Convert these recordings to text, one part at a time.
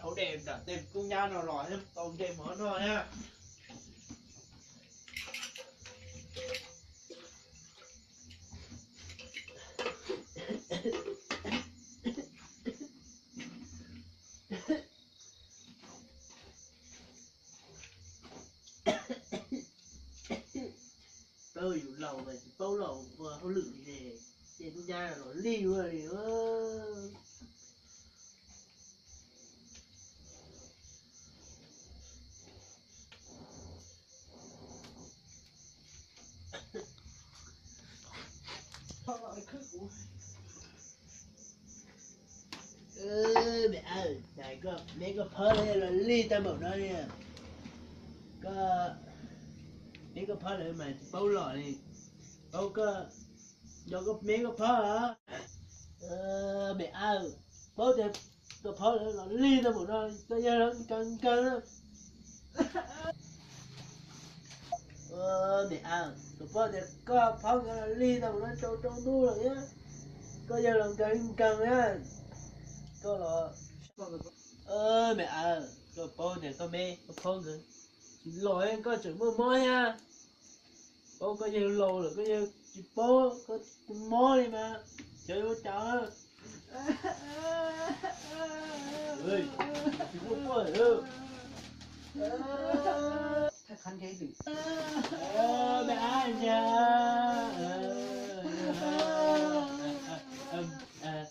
Hauv dej nram tej kub nyab no los tau nqe mov noj na. Peb yus laus mas tsis paub los ua hauj lwm li, ces kub nyab los lig ua li. Me, me koj phab los lig tag npaum no li. Koj, me koj phab lawm mas tsis paub los li. Paub koj, yog koj me koj phab. Me, paub tias koj phab lawm los lig tag npaum no, koj yawg los nkees nkees na. Me, koj paub tias koj phab nkawd los lig tag npaum no rau rau ntuj lawm thiab, koj yawg los nkees nkees na. Koj los, me, koj paub tias koj me koj phab nkawd tsis los koj tseem muaj mob thiab. Paub koj yawg laus lawm koj yawg tsis paub koj mob li mas, cov ua cas.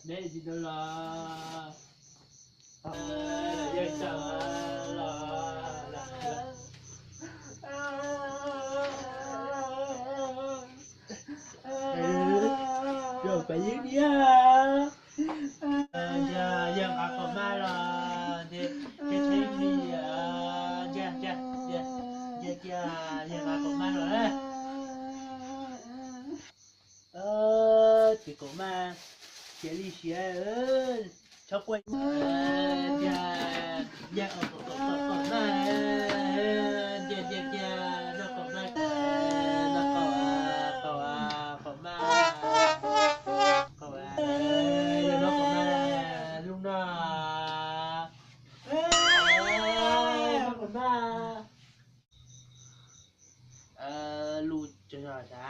Neb tsis tau los, yawg tsaug los, yog pab yeeb diab. Yog, yog nqa qaum mab los, ces tsheb li, ntsia, ntsia, ntsia, ntsia, yog nqa qaum mab los na. Ces qaum mab cia li siav, txhob quaj. Ntsia, ntsia, qaum, qaum, qaum, qaum mab, ntsia, ntsia, ntsia, noj qaum mab, noj qaum, qaum, qaum mab, qaum, yog noj qaum mab, lub no, noj qaum mab, lub tso tso tsa.